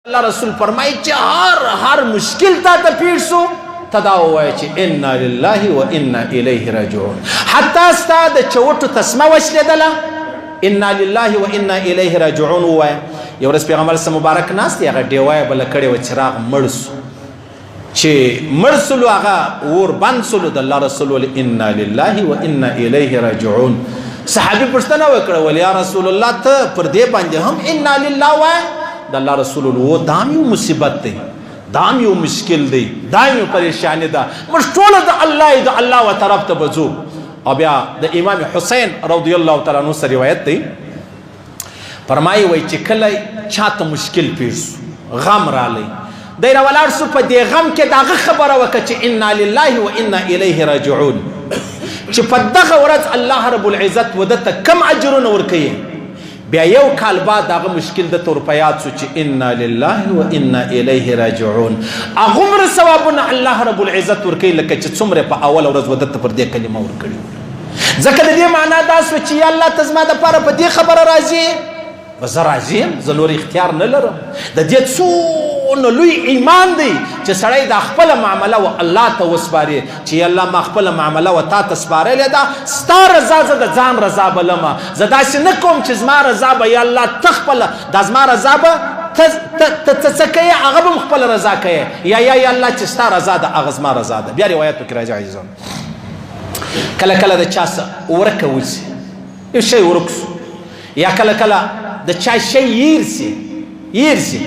الله رسول فرمایي چې هر هر مشکل تا ته پیښ سو، ته دا ووایه چې انا لله و انا الیه راجعون. حتی ستا د چوټو تسمه وشلېدله، انا لله و انا الیه راجعون ووایه. یو ورځ پیغمبر سم مبارک ناست دی، هغه ډیوه یې بله کړې وه، چراغ مړ سو. چې مړ سولو، هغه اور بند سولو، د الله رسول ول انا لله و انا الیه راجعون. صحابي پوښتنه وکړه، ول یا رسول الله، ته پر دې باندې هم انا لله وای؟ د الله رسول ول دام یو مصیبت دی، دام یو مشکل دی، دام یو پریشانی ده، موږ ټول د الله د الله و طرف ته بځو. او بیا د امام حسین رضی الله تعالی عنہ سره روایت دی، فرمایي وای چې کله چاته مشکل پیښ سو، غم رالی، دی راولاړ سو، په دې غم کې داغه خبره وکړه چې انا لله و انا الیه راجعون، چې په دغه ورځ الله رب العزت ودته کم اجرونه ورکوي. بیا یو کال بعد دغه مشکل د تور په یاد سو چې انا لله و انا الیه راجعون، هغومره ثوابونه الله رب العزت ورکوي لکه چې څومره په اوله ورځ ودته پر دې کلمه ورکړي. ځکه د دې معنا دا سوه چې یا الله، ته زما دپاره په دې خبره راضي، بس زه راضي یم، زه نور اختیار نه لرم. د دې څونه لوی ایمان دی چې سړی دا خپله معامله و الله ته وسپاري چې یا الله، ما خپله معامله و تا ته سپارلې ده، ستا رضا زه د ځان رضا بلم، زه داسې نه کوم چې زما رضا به یا الله ته خپله دا زما رضا به ته ته څه کوې، هغه به هم خپله رضا کوې، یا یا الله چې ستا رضا ده هغه زما رضا ده. بیا روایتو کې راځي عزیزانو، کله کله د چا څه ورکه وسي، یو شی ورک سو، یا کله کله د چا شی ییر سي ییر سي،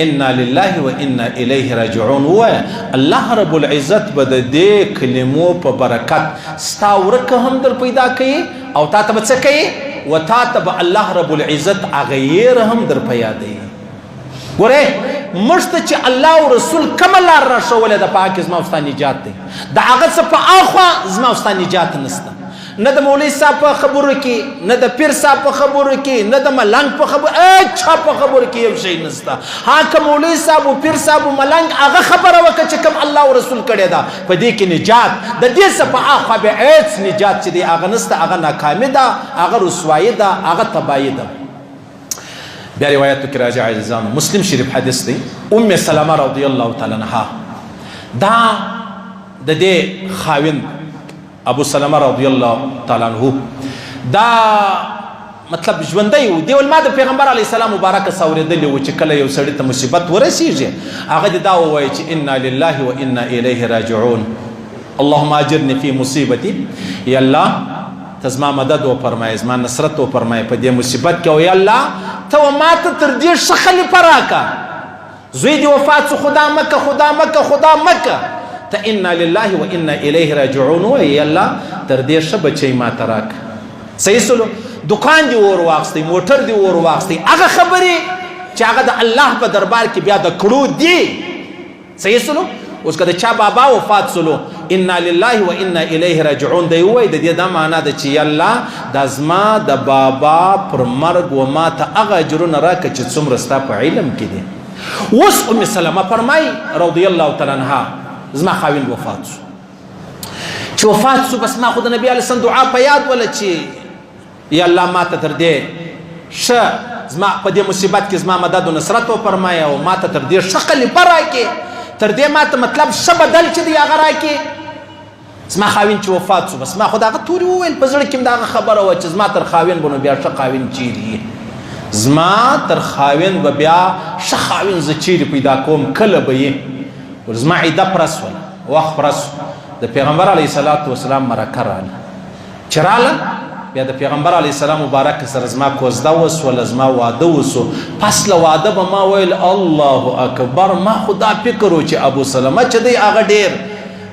انا لله و انا الیه راجعون ووایه. الله رب العزت به د دې کلمو په برکت ستا ورکه هم در پیدا کوي، او تا ته به څه کوي؟ و تا ته به الله رب العزت هغه ییر هم در په یادوي. ګوره، موږ ته چې الله او رسول کومه لار راښوولې ده، په هغه کې زما او ستا نجات دی، د هغه څه په اخوا زما او ستا نجات نشته. نه د مولوي صاحب په خبرو کې، نه د پیر صاحب په خبرو کې، نه د ملنګ په خبرو، چا په خبرو کې یو شی نشته. ها که مولوي صاحب او پیر صاحب او ملنګ هغه خبره وکړه چې کوم الله او رسول کړې ده، په دې کې نجات، د دې څه په اخوا به هېڅ نجات چې دی هغه نشته. هغه ناکامي ده، هغه رسوایي ده، هغه تباهي ده. بیا روایتو کې راځي عزیزانو، مسلم شریف حدیث دی، ام سلمہ رضی الله تعالی عنها، دا د دې خاوند ابو سلمہ رضی الله تعالی عنہ دا مطلب ژوندی و دی. ما د پیغمبر علی السلام مبارک سورېدلی و چې کله یو سړي ته مصیبت ورسیږي، هغه دې دا ووایي چې انا لله و انا الیه راجعون، اللهم اجرني فی مصیبتي، یا الله ته زما مدد وفرمایې، زما نصرت وفرمایې په دې مصیبت کې، او یا الله ته و ما ته تر دې ښه خلیفه راکه. زوی دې وفات سو، خدا مکه، خدا مکه، خدا مکه، ته انا لله و انا الیه راجعون وایې، یا الله تر دې ښه بچی ما ته راکه. صحیح سولو، دکان دې اور واخستی، موټر دې اور واخستی، هغه خبرې چې هغه د الله په دربار کې بیا د کړو دي. صحیح سولو، اوس که د چا بابا وفات سولو، انا لله و انا الیه راجعون دی وای، د دې دا معنا ده چې یا الله، دا زما د بابا پر مرګ و ما ته هغه اجرونه راکړه چې څومره ستا په علم کې دي. اوس ام سلمه فرمایي رضی الله تعالی عنها، زما خاوند وفات سو، چې وفات سو، بس ما خو د نبی علیه السلام دعا په یاد وله چې یا الله، ما ته تر دې ښه زما په دې مصیبت کې زما مدد او نصرت وفرمایه، او ما ته تر دې ښه خلیفه راکې، تر دې ما ته مطلب ښه بدل چې دی هغه راکې. زما خاوند چې وفات سو، بس ما خو د هغه توري وویل، په زړه کې مې د هغه خبره وه چې زما تر خاوند به نو بیا ښه خاوند چیرې، زما تر خاوند به بیا ښه خاوند زه چیرې پیدا کوم، کله به یې؟ زما عده پوره سوله، وخت پوره سو، د پیغمبر علیه الصلاة والسلام مرکه راله. چې راله، بیا د پیغمبر علیه السلام مبارک سره زما کوزده وسوله، زما واده وسو. پس له واده به ما ویل الله اکبر، ما خو دا فکر و چې ابو سلمه چې دی هغه ډېر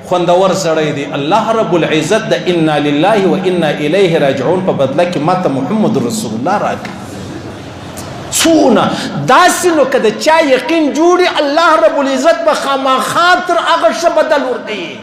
خوندور سړی دی، الله رب العزت د انا لله و انا الیه راجعون په بدله کې ما ته محمد رسول الله راکړ. څونه داسې نو که د چا یقین جوړي، الله رب العزت به خامخا تر هغه ښه بدل ورکوي.